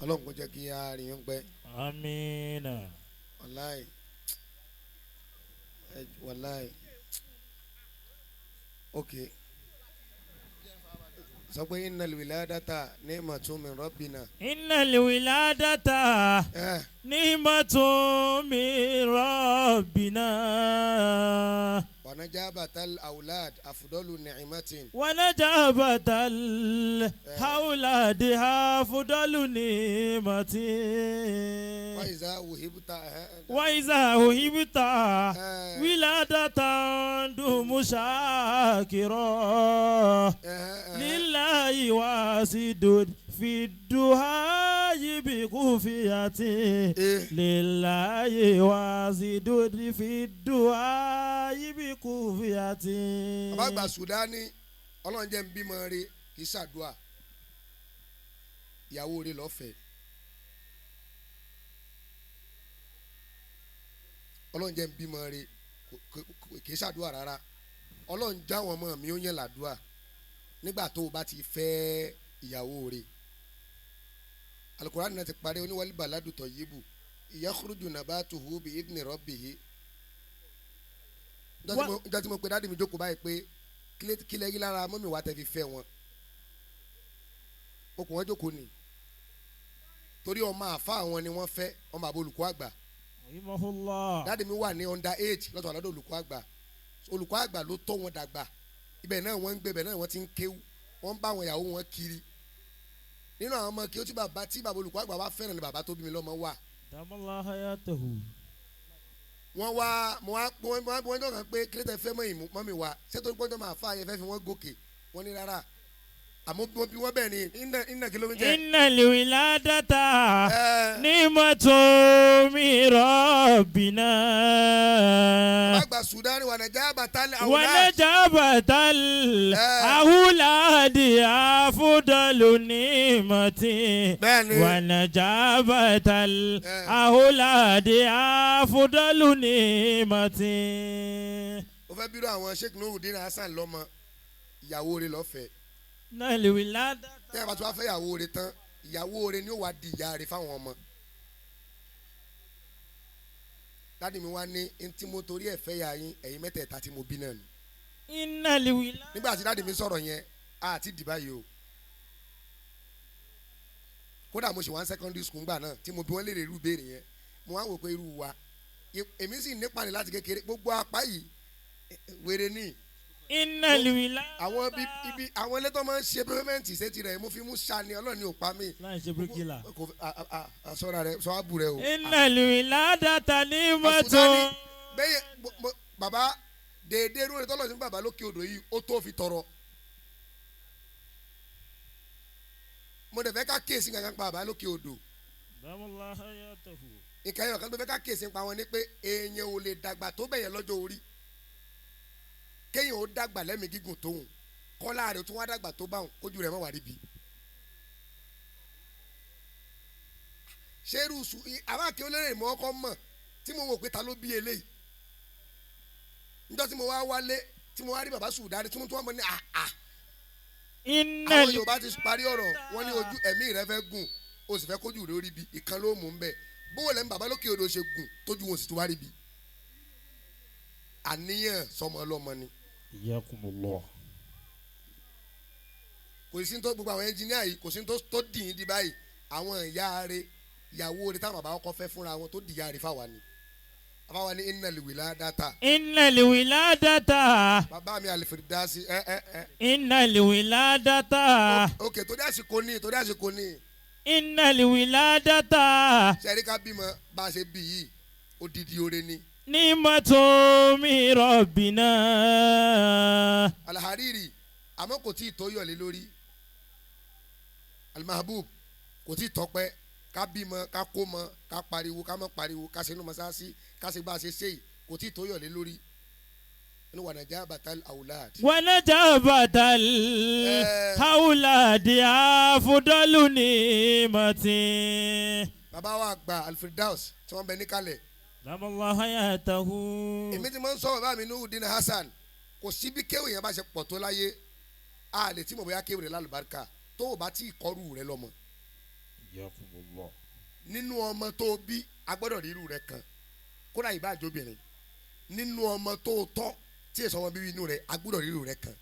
Ọlọ́run kò jẹ́ kí a rìn yín pẹ́. Amina. Wàláì, wàláì, ok, sọ pé innal wiladata ni'matun min rabbina. Innal wiladata ni'matun min rabbina. Wa najabatal awlad afdalu ni'matin. Wa najabatal awlad afdalu ni'matin. Wa iza wuhibta. Wa iza wuhibta wiladatan dumu shakira. Lillahi wasidud fi duhayi bi kufiyati. Lillahi wasidud fi duhayi bi kufiyati. Bàbá àgbà Sudani, Ọlọ́run jẹ́ ń bímọ rẹ̀, kì í ṣàdúà, ìyàwó rẹ̀ lọ́fẹ̀ẹ́. Ọlọ́run jẹ́ ń bímọ rẹ̀, kì í ṣàdúà rárá. Ọlọ́run já wọn mọ́ mi ó yẹn làdúà nígbà tó o bá ti fẹ́ ìyàwó rẹ̀. Al-Qur'an náà ti parí oníwàlí baladu tayyibu yakhruju nabatuhu bi idhni rabbihi. Njọ́ tí mo pe dáàdì mi jókòó báyìí pé kílẹ̀ yí lára mọ́mì wa tẹ́ fi fẹ́ wọn, mo kò wọ́n jókòó ni torí ọmọ àfa àwọn ni wọ́n fẹ́, ọmọ àbò olùkọ́ àgbà. Dáàdì mi wà ní under age lọ́tọ̀ àlọ́dọ̀ olùkọ́ àgbà. Olùkọ́ àgbà ló tọ́ wọn dàgbà, ibẹ̀ náà wọ́n ń gbé, ibẹ̀ náà wọ́n ti ń kéwú, wọ́n ń bá àwọn ìyàwó wọn kiri. Nínú àwọn ọmọ kí ó tí bàbá olùkọ́ àgbà wá fẹ́ràn ni bàbá tó bí mi lọ́mọ wà. Wọ́n wá mo wá wọ́n jọ kàn pé kílẹ̀tẹ̀ fẹ́ mọ́ mi wá ṣé torí pọ́njọ́ máa fa ayẹfẹ́ fi wọ́n gòkè, wọ́n ní rárá àmọ́ bí wọ́n bẹ̀ ni iná kí ló ń jẹ́. Innal wiladata ni'matun min rabbina. Bàbá Sudani wà najabatal awlad. Wà najabatal awlad afdalu ni'mati. Wà najabatal awlad afdalu ni'mati. Ó fẹ́ bírò àwọn Sheikh Nurudeen Hasan lọ́mọ, ìyàwó rẹ̀ lọ́fẹ̀ẹ́. Tẹ́ ẹ bá tún wá fẹ́ ìyàwó rẹ̀ tán, ìyàwó rẹ̀ ni ó wá di ìyá rẹ̀ fáwọn ọmọ. Dádì mi wá ní ntí mo torí ẹ̀ fẹ́ ya yín ẹ̀yin mẹ́tẹ̀ẹ̀ta tí mo bí náà ni. Nígbà tí dádì mi sọ̀rọ̀ yẹn, a ti dì báyìí o. Kódà mo ṣe wá ní secondary school ńgbà náà tí mo bí wọ́n léèrè irú ìbéèrè yẹn, mo wá wò pé irú wa èmi sì nípa ni láti kékeré gbogbo apá yìí wèrè ní. Àwọn ibi àwọn elétò máa ń ṣe pẹ́pẹ́mẹ́ǹtì ṣé tirẹ̀ mo fi mú sani Ọlọ́run ní òpá mi. Láì ṣe bíríkìlà. Sọ́ra rẹ sọ àbù rẹ o. Innal wiladata ni'matun. Bẹ́ẹ̀ bàbá dèédé irú rẹ tọ́lọ̀ sí bàbá lókè odò yìí ó tó fi tọrọ. Mo dẹ̀ fẹ́ ká kíyèsí kankan pa bàbá lókè odò. Nǹkan ẹ̀yọ̀ kan tó fẹ́ ká kíyèsí pa wọn ni pé èèyàn ò lè dàgbà tó bẹ̀yẹn lọ́jọ́ orí, kéèyàn ó dàgbà lẹ́mìí gígùn tóun kọ́lá rẹ̀ tó wá dàgbà tó báwọn kójú rẹ̀ mọ́ wà ríbi. Ṣerú sùn àwọn akéwòn lérè mọ́ ọkọ mọ̀ tí mo wò pé ta ló bí eléyìí. Níjọ́ tí mo wá wálé tí mo wá rí bàbá Sùdáni tí mo tún wá mọ́ ní àà. Àwọn Yorùbá ti parí ọ̀rọ̀ wọn ní ojú ẹ̀mí rẹ fẹ́ gùn o sì fẹ́ kójú rẹ̀ ó ríbi ìkan ló mú un bẹ́ẹ̀. Bó lẹ́nu bàbá lókè odò ṣe gùn tójú wọn sì tún wá ríbi. Àníyàn sọmọ ọlọ́mọ ni. Iyakumullah. Kò sí tó gbogbo àwọn ẹnjìníà yìí kò sí tó dì í di báyìí, àwọn ìyá rẹ̀ ìyàwó rẹ̀ táwọn bàbá ọkọ fẹ́ fúnra wọn tó di ìyá rẹ̀ fáwa ni. Àfáwa ni innal wiladata. Innal wiladata. Bàbá mi Al-Firdasi ẹ. Innal wiladata. Ok torí àsìkò ní torí àsìkò ní. Innal wiladata. Sẹ́rí ká bímọ bá a ṣe bí yìí odidi oore ni. Ni'matun min rabbina. Al-Hariri àmọ́ kò tí ì tó yọ̀lé lórí. Al-Mahbub kò tí ì tọ́pẹ́ ká bímọ ká kó mọ ká pariwo ká má pariwo ká ṣe inú mọ́sáàsì ká ṣe bá a ṣe ṣe yìí kò tí ì tó yọ̀lé lórí. Ní wa najabatal awlad. Wa najabatal awlad afdalu ni'mati. Bàbá wa àgbà Al-Firdaus tí wọ́n bẹ níkàlẹ̀. Èmi ti máa ń sọ bàbá mi Nurudeen Hasan kò sí bí kéwì yẹn bá ṣe pọ̀ tó láyé a lè tí mo bóyá kéwì rẹ̀ lálùbáríkà tó o bá tí ì kọ́rù rẹ̀ lọ́mọ. Nínú ọmọ tó bí a gbọ́dọ̀ rí irú rẹ̀ kan kódà ìbá àjọbìnrin nínú ọmọ tó tọ́ tí èso ọmọ bíbí inú rẹ̀ a gbọ́dọ̀ rí irú rẹ̀ kan.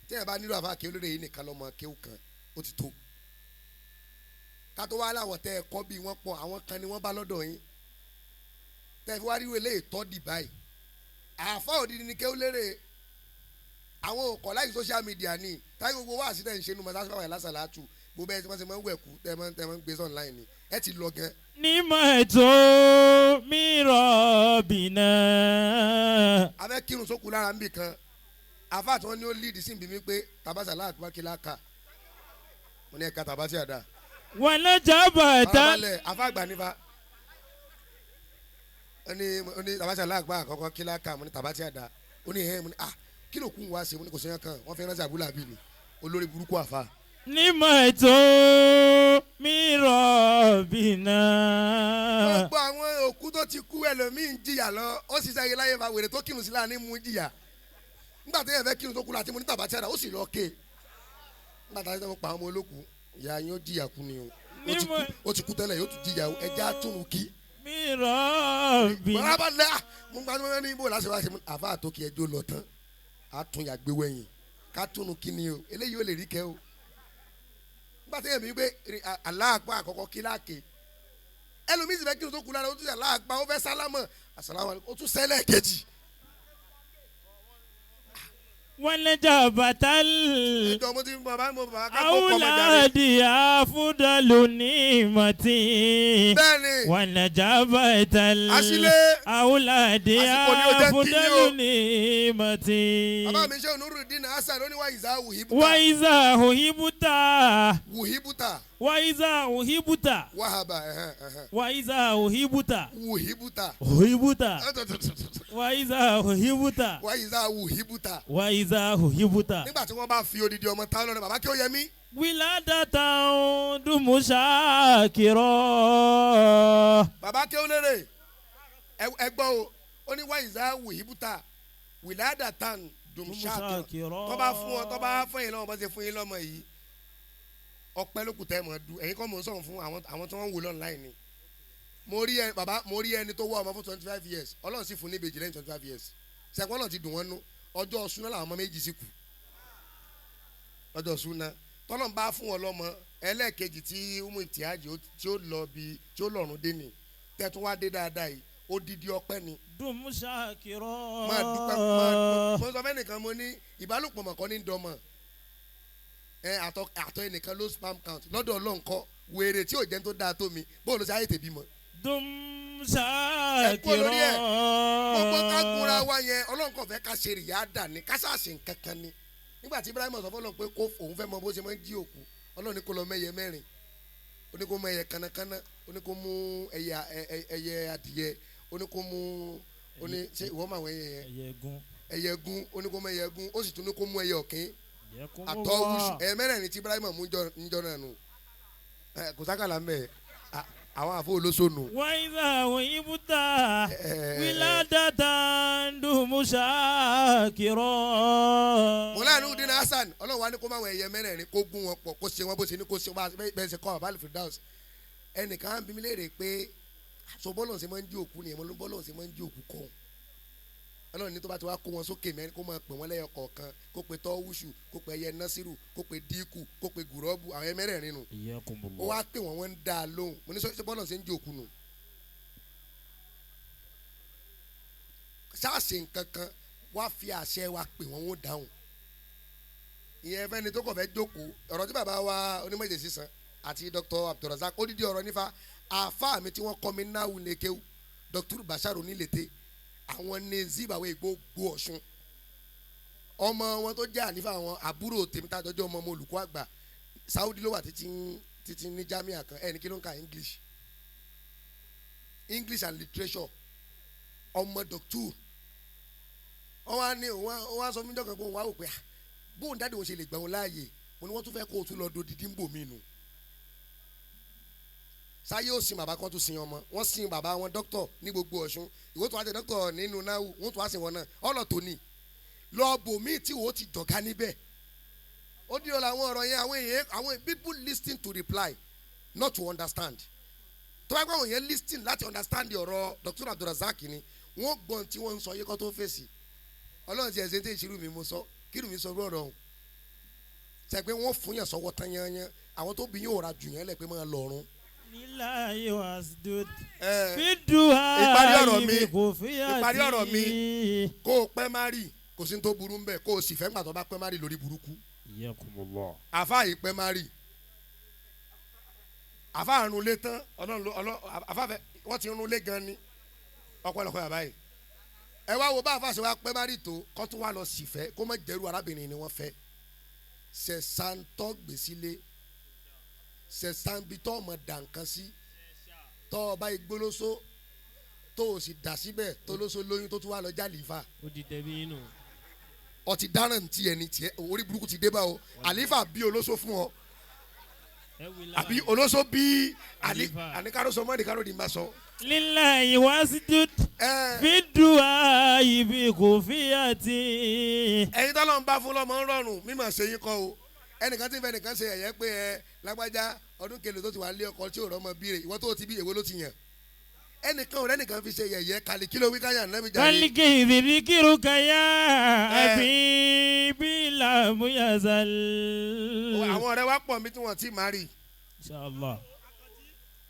Tí ẹ bá nílò àfa kéwú lórí yìí nìkan lọ́mọ kéwú kan ó ti tó. Ká tó wá láwọn tẹ́ ẹ kọ́ bí wọ́n pọ̀ àwọn kan ni wọ́n bá lọ́dọ̀ yín tẹ́ ẹ fi wá ríro eléyìí tọ́ dì báyìí. Àfa òdìdí ni kéwú lérè àwọn òkọ̀ láì social media ni táyé gbogbo wá àṣìlẹ̀ ń ṣe nu mọ́tàṣí bàbá ìlàsàlátù gbogbo ẹ̀ tí wọ́n ti máa ń wẹ̀kú tẹ́ máa ń gbé online ni ẹ ti lọ gan. Nímọ̀tò mi rọ̀bìnà. A fẹ́ kírun sókun lára ń bì kan àfa tí wọ́n ní ó lead sí ibi mi pé tabasa láàkúbá kí láka mo ní ẹ̀ka tabasi àdá. Wọn lọ jábọ̀ tán. Farabalẹ̀ àfa àgbà nífa ó ní tabasi láàkúbá àkọ́kọ́ kí láka mo ní tabasi àdá ó ní ẹ̀ mo ní ah kí ló kún wá sí mo ní kò sẹ́yìn kan wọ́n fi ránṣẹ́ àbúlà bí mi olórí burúkú àfa. Nímọ̀tò mi rọ̀bìnà. Gbogbo àwọn òkú tó ti kú ẹlòmíín jìyà lọ ó sì sẹ́yìn láyé fa wèrè tó kírun sí láàánú mú jìyà nígbà tó yẹ fẹ́ kírun tó kú láti mo ní tàbátì àdá ó sì lọ ké nígbà tó yẹ fẹ́ pa àwọn ọmọ olókùú ìyá yín ó jìyà kú ni o ó ti kú tẹ́lẹ̀ yóò tún jìyà o ẹja túnú kí. Mi rọ̀bìnà. Bọ́lá bá lẹ́ mo gba tó ní ibò láti wá ṣe àfa àtòkì ẹjọ́ lọ tán àtúnyà gbé wẹ̀yìn ká túnú kí ni o eléyìí ò lè rí kẹ́ o nígbà tó yẹ mi gbé aláàpá àkọ́kọ́ kí láàké ẹlòmíì sì fẹ́ kírun tó kú lára ó tún ṣe aláàpá ó fẹ́ sálámọ̀ àsàlámù aláìkùm ó tún sẹ́lẹ̀ kejì. Wọ́n lè jà bàtà ẹjọ́ mo ti bàbá mo bàbá kẹ́kọ̀ọ́ kọ́ ọmọ jáde. àwùládì àfúdàlù ní ìmọ̀tì. Bẹ́ẹ̀ni. Wọ́n lè jà bàtà Àṣìlẹ̀. àwùládì Àsìkò ni ó jẹ́ kí ni o. àfúdàlù ní ìmọ̀tì. Bàbá mi ṣe Nurudeen Hasan ó ní wá ìzá wùhíbùtà. Wáyísà òhìbùtà. Wùhíbùtà. Wáyísà òhìbùtà. Wàhábà ẹ̀hẹ́n ẹ̀hẹ́n. Wáyísà òhìbùtà. Wùhíbùtà. Òhìbùtà. Wáyísà òhìbùtà. Wáyísà wùhíbùtà. Wáyísà òhìbùtà. Nígbà tí wọ́n bá fi odidi ọmọ táwọn lọ́nà bàbá kí ó yẹ mí. Wíládàtà dùnmù ṣàkìrọ̀. Bàbá kí ó lérè ẹ gbọ́ o ó ní wáyísà wùhíbùtà wìládàtà dùnmù ṣàkìrọ̀. Tó bá fún ọ tó bá fún yín lọ́mọ bá ṣe fún yín lọ́mọ yìí ọpẹ́ ló kù tẹ́ mọ̀ du ẹ̀yin kọ́ mò ń sọ̀rọ̀ fún àwọn tí wọ́n ń wò online ni. Mo rí ẹ bàbá mo rí ẹni tó wá ọmọ fún 25 years Ọlọ́run sì fún ní ìbejì lẹ́yìn 25 years sẹ́kọ́ Ọlọ́run ti dùn wọ́n nú ọjọ́ súná làwọn ọmọ méjì sì kù ọjọ́ súná tọ́lọ́n bá fún wọn lọ́mọ ẹlẹ́ẹ̀kejì tí umu ìtìájì tí ó lọ bí tí ó lọ́rùn dé ni tẹ́tún wá dé dáadáa yìí odidi ọpẹ́ ni. Dùnmù ṣàkìrọ̀. Máa dúpẹ́ máa mo sọ fẹ́ nìkan mo ní ìbálòpọ̀ mọ̀kọ́ ní dọ́mọ̀ ẹ àtọ ẹnìkan ló spam count lọ́dọ̀ Ọlọ́run kọ́ wèrè tí ò jẹ́ tó dáa tó mi bóun ló ṣe ayé tèbí mọ́. Dùnmù Ẹ kú lórí ẹ̀. ṣàkìrọ̀. Gbogbo ká kunra wa yẹn Ọlọ́run kò fẹ́ ká ṣe rìyá dà ní ká ṣàṣì nǹkan kan ni. Nígbà tí Ibrahim sọ fọlọ́run pé kó òun fẹ́ mọ bó ṣe máa ń jí òkú Ọlọ́run ní kó lọ mẹ́yẹ mẹ́rin ó ní kó mú ẹyẹ kánnakánná ó ní kó mú ẹyẹ adìyẹ ó ní kó mú ó ní ṣé ìwọ máa wọ ẹyẹ yẹn Ẹyẹ gún. ẹyẹ gún ó ní kó mú ẹyẹ gún ó sì tún ní kó mú ẹyẹ ọ̀kín àtọwùsù ẹyẹ mẹ́rẹ̀ẹ̀rin tí Ibrahim mú njọ náà nù kò sákàlà ń bẹ̀ àwọn àfọ olóṣònù. Wáyísà òyìnbútà wíládàtà dùnmù ṣàkìrọ̀. Mọ̀lá Nurudeen Hasan Ọlọ́run wa ní kó máa wọ ẹyẹ mẹ́rẹ̀ẹ̀rin kó gún wọn pọ̀ kó ṣe wọn bó ṣe ní kó ṣe wọn bẹ́ẹ̀ ṣe kọ́ àbá Firdaus. Ẹnìkan á bí mi léèrè pé so bọ́lọ̀ ṣe máa ń jí òkú nìyẹn mo ní bọ́lọ̀ ṣe máa ń jí òkú kọ́. Ọlọ́run ní tó bá ti wá kó wọn sókè mẹ́rin kó máa pè wọ́n lẹ́yọ kọ̀ọ̀kan kó pe tọ́wúṣù kó pe ẹyẹ násírù kó pe díkù kó pe gùrọ́bù àwọn ẹyẹ mẹ́rẹ̀ẹ̀rin nù. Ó wá pè wọ́n wọ́n ń dá a lóhùn mo ní sọ bọ́lọ̀ ṣe ń jí òkú nù. Ṣáàṣì nǹkan kan wá fi àṣẹ wa pè wọ́n wọ́n dáhùn. Ìyẹn fẹ́ni tó kọ̀ fẹ́ jókòó ọ̀rọ̀ tí bàbá wa onímọ̀jẹ̀ sísan àti Dr. Abdulrasaq odidi ọ̀rọ̀ nífa àáfàá mi tí wọ́n kọ́ mi náwó nekewu Dr. Bashar onílété àwọn ní zibawe gbogbo Ọ̀ṣun ọmọ wọn tó jẹ́ ànífà àwọn àbúrò tèmi tá a jọjọ́ ọmọ olùkọ́ àgbà Saudi ló wà títí ní jamia kan ẹni kí ló ń ka English English and literature ọmọ doctor wọn wá ní wọn wá sọ fún mi jọkàn pé òun wá wò pé bóun dáàdi òun ṣe lè gbà wọn láàyè mo ní wọn tún fẹ́ kó o tún lọ dodidi ń bò mí nù sáyé ò sin bàbá kan tún sin ọmọ wọn sin bàbá wọn dókítọ̀ ní gbogbo Ọ̀ṣun ìwọ tó wá jẹ dókítọ̀ nínú náà wọn tó wá sin wọn náà ọlọ tó ní lọ bò míì tí wò ó ti dọ̀gá níbẹ̀ Ó dìrọ̀ làwọn ọ̀rọ̀ yẹn àwọn èèyàn àwọn people listen to reply not to understand. Tó bá gbọ́ àwọn èèyàn listen láti understand ọ̀rọ̀ Dr. Abdulrasaq ni wọ́n gbọ́n tí wọ́n ń sọ yẹ kó tó fèsì. Ọlọ́run ti ẹ̀sẹ̀ tí ìṣirò mi mo sọ kírù mi sọ ọ̀rọ̀ ọ̀hún. Ṣé pé wọ́n fún yàn sọ́wọ́ tán yányán àwọn tó bí yóò ra jù yẹn lẹ̀ pé máa lọ́rùn. Ìparí ọ̀rọ̀ mi kó o pẹ́ má rí kò sí ní tó burú ń bẹ̀ kó o sì fẹ́ gbà tó bá pẹ́ má rí lórí burúkú. Àfa yìí pẹ́ má rí àfa àrùn lé tán ọlọ́run àfa fẹ́ wọ́n ti rún lé gan ni ọ̀pọ̀lọpọ̀ yàrá yìí. Ẹ wá wo bá àfa ṣe wá pẹ́ má rí tó kó tún wá lọ sì fẹ́ kó má jẹ́rú arábìnrin ni wọ́n fẹ́. Sẹ̀sántọ́ gbèsílé sẹ̀sánbitọ́ ọmọ dànkan sí tọ́ ọba igbólóso tó o sì dà síbẹ̀ tó lóso lóyún tó tún wá lọ jálìfà. Ó di tẹ̀bí inú. Ọtí dáràn tí ẹni tiẹ orí burúkú ti dé bá o àlífà bí olóso fún ọ àbí olóso bí àníkàró mọ́ àníkàró di ma sọ. Lillahi wasjud fi du'a ibi kò fi àti. Ẹyin tọ́lọ́ ń bá fún lọ́mọ ń rọrùn mímọ̀ ṣe yín kọ́ o ẹnìkan tí ń fẹ́ nìkan ṣe ẹ̀yẹ́ pé ẹ lágbájá ọdún kele tó ti wà lé ọkọ tí ò rọ́mọ bí rè ìwọ tó ti bí èwo ló ti yàn ẹnìkan ò rẹ́nìkan fi ṣe yẹ̀yẹ́ kàlí kí ló wí káyà náà mi jáde. Kálíkì ìdíkìrú kàyà àbí bílà muyazal. Àwọn ọ̀rẹ́ wa pọ̀ mi tí wọ́n ti máa rí. Inshallah.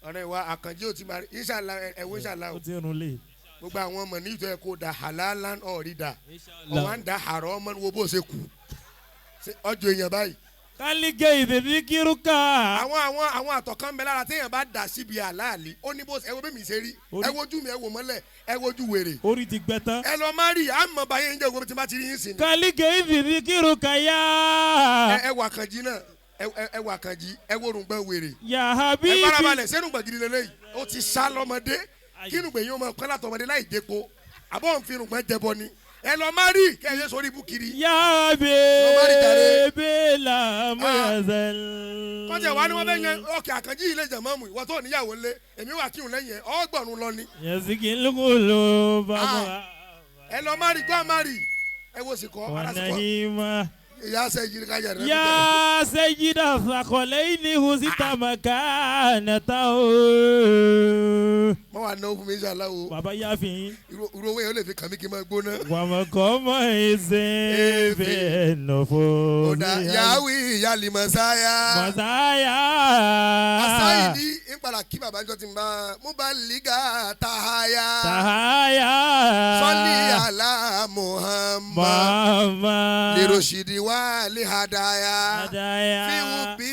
Ọ̀rẹ́ wa àkànjí ò ti máa rí inshallah ẹ̀wọ̀ inshallah o. Ó ti rún lé. Gbogbo àwọn ọmọ ní ìtọ́ ẹ̀ kó da halalan ọ̀rí da ọ̀wá ń da haraman wo bó ṣe kù ọjọ́ èèyàn báyìí. Kálíkì ìdíkìrú ká. Àwọn àtọ̀kàn bẹ lára téèyàn bá dà síbi àláàlí ó ní bó ẹ wo bí mi ṣe rí ẹ wojú mi ẹ wò mọ́lẹ̀ ẹ wojú wèrè. Orí ti gbẹ tán. Ẹ lọ má rí àmọ́ báyé ń jẹ́ ògbó tí bá ti rí yín sí ni. Kálíkì ìdíkìrú ká yá. Ẹ wà kànjí náà ẹ wà kànjí ẹ wo rùngbọ̀n wèrè. Ya habibi. Ẹ farabalẹ̀ sẹ́nu gbọ̀ngìrì lélẹ́yìí ó ti sá lọ́mọdé kí rùngbọ̀n yìí ó máa kọ́ látọmọdé láì dépo àbọ̀ ń fi rùngbọ̀n jẹbọ ni. Ẹ lọ má rí kí ẹ yé sórí ibú kiri. Ya bèbè la mọ̀ọ́sẹ̀l. Kọ́jà wa ni wọ́n fẹ́ yan ọkẹ́ àkànjí ilé ìjàmọ́mù ìwọ tó níyàwó lé èmi wà kírun lẹ́yìn ẹ̀ ọgbọ̀nrún lọ ni. Yẹ̀sìkì lókòló bàbá. Ẹ lọ má rí gbọ́ má rí ẹ wo sì kọ́ ara sì kọ́. Wànàhìmá. Ìyá sẹ́yìn kájà rẹ̀. Ya sẹ́yìdà sàkọ̀lẹ́ ní hùsítà màkà nàta o. Mọ wà náwó fún mi inshallah o. Bàbá yá fi yín. Irú owó yẹn ó lè fi kàn mí kí n máa gbóná. Wàmọ̀kọ́ mọ̀ ẹsẹ̀ fẹ́ nọ̀fọ̀. Ọ̀dà yàwí ìyá mọ̀sáyà. Mọ̀sáyà. Asáyì ní ìpadà kí bàbá jọ ti máa mú bá lìgà tàháyà. Tàháyà. Sọ́lí àlá Muhammad. Muhammad. Lèrò ṣìdí wá lè hadaya. Hadaya. Fíwú bí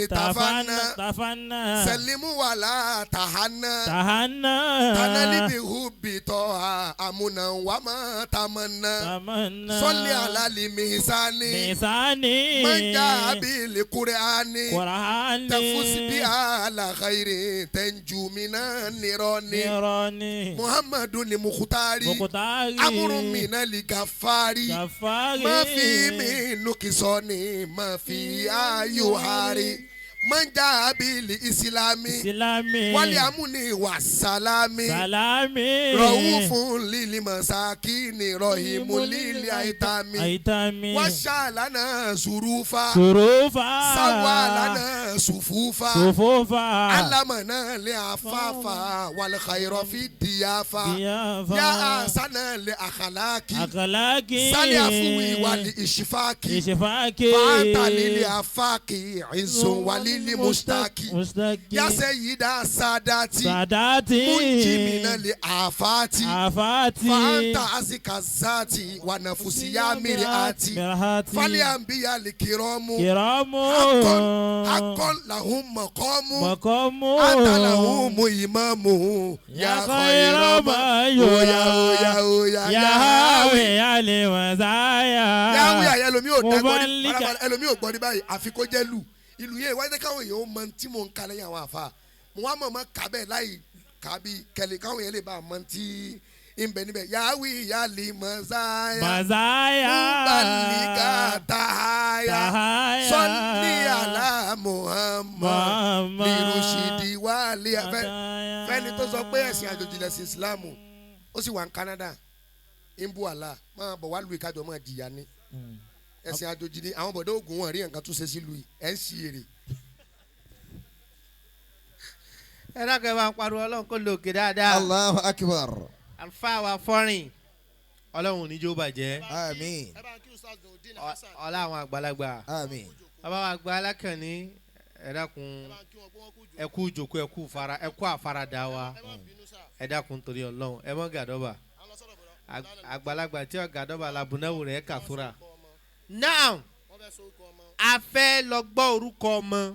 tafana. Tafana. Sẹ̀límù wàlá tàhánà. Tàhánà. Tanalibi hubi tọ́ha àmúna wàmà tamana. Tamana. Sọ́lí àlá lè mìsánì. Mìsánì. Mọ̀njà bíi kúrẹ́ánì. Kúránì. Tafusi bí àlà khayri tẹ́njúmínà nírọ́ni. Nírọ́ni. Muhammadu ni mukutari. Mukutari. Amúrúmínà lè gàfárì. Gàfárì. Má fi mi nukisọ́ni má fi ayuhari. Mọ̀njà bíi ìsìlámì. Ìsìlámì. Wálé amúni wà sálámì. Sàlámì. Rọ̀húfún lílì mọ̀sákìnì rọ̀hìmù lílì àìtàmì. Àìtàmì. Wàṣàlànà sùrùfà. Sùrùfà. Sàwàlànà sùfúfà. Sùfúfà. Alamọ̀nà lè àfàfà wàlùkàyọ̀rọ̀ fi dìyàfà. Dìyàfà. Yà àsánà lè àkàlákì. Àkàlákì. Sálẹ̀ àfúwì wàlì ìṣìfàkì. Ìṣèfàkì. Fàtà lílì àfàkì ìzùn wàlílì mùsítàkì. Mùsítàkì. Yàsẹ̀ yìí dá sádàtì. Sàdátì. Múnjìmínà lè àfàtì. Àfàtì. Fàǹtà àsìkàzàtì wànàfùsíyà mìíràtì. Mìíràtì. Fàlíàmbíyà lè kìrọ́mù. Kìrọ́mù. Akon lahum mọ̀kọ́mù. Mọ̀kọ́mù. Anta lahum imamu. Ya khayra ma yura. Oya oya oya. Yahawe yale wazaya. Yahweh àyà ẹlòmí ò dágbọ́ ní Mubalika. farabalẹ̀ ẹlòmí ò gbọ́ ní báyìí àfi kó jẹ́ lù. Ìlú yẹn wáyé káwọn èèyàn ó mọ tí mò ń ka lẹ́yìn àwọn àfa. Mo wá mọ̀ mọ́ kà bẹ́ẹ̀ láì kà bí kẹlẹ̀ káwọn èèyàn lè bá a mọ tí ń bẹ níbẹ̀. Yahweh yale mọ̀sáyà. Mazaya. Mubalika tahaya. Tahaya. Sọ́lí àlá Muhammad. Muhammad. Lirusidi wali fẹ́ Mazaya. fẹ́ni tó sọ pé ẹ̀sìn àjòjì lẹ̀sìn Ìsìlámù ó sì wà ní Canada ń bú àlá máa bọ̀ wá lu ìkájọ máa jìyà ni. Ẹ̀sìn àjòjì ni àwọn bọ̀dọ̀ ògùn wọn rí nǹkan tún ṣe sílùú yìí, ẹ̀ ń ṣi èrè. Ẹ dákun, ẹ bá ń pariwo Ọlọ́run kó lòkè dáadáa. Allahu akbar. Àlùfáà wa fọ́rìn, Ọlọ́run ò ní jó bàjẹ́. Àmín. Ọlá àwọn àgbàlagbà. Àmín. Bàbá wa gba alákànní, ẹ dákun, ẹ kú jòkó, ẹ kú fara, ẹ kú àfaradà wa. Ẹ dákun torí Ọlọ́run, ẹ mọ́ gàdọ́bà. Àgbàlagbà tí ó gàdọ́bà làbùnáwò rẹ̀ kà fúra. Now a fẹ́ lọ gbọ́ orúkọ ọmọ.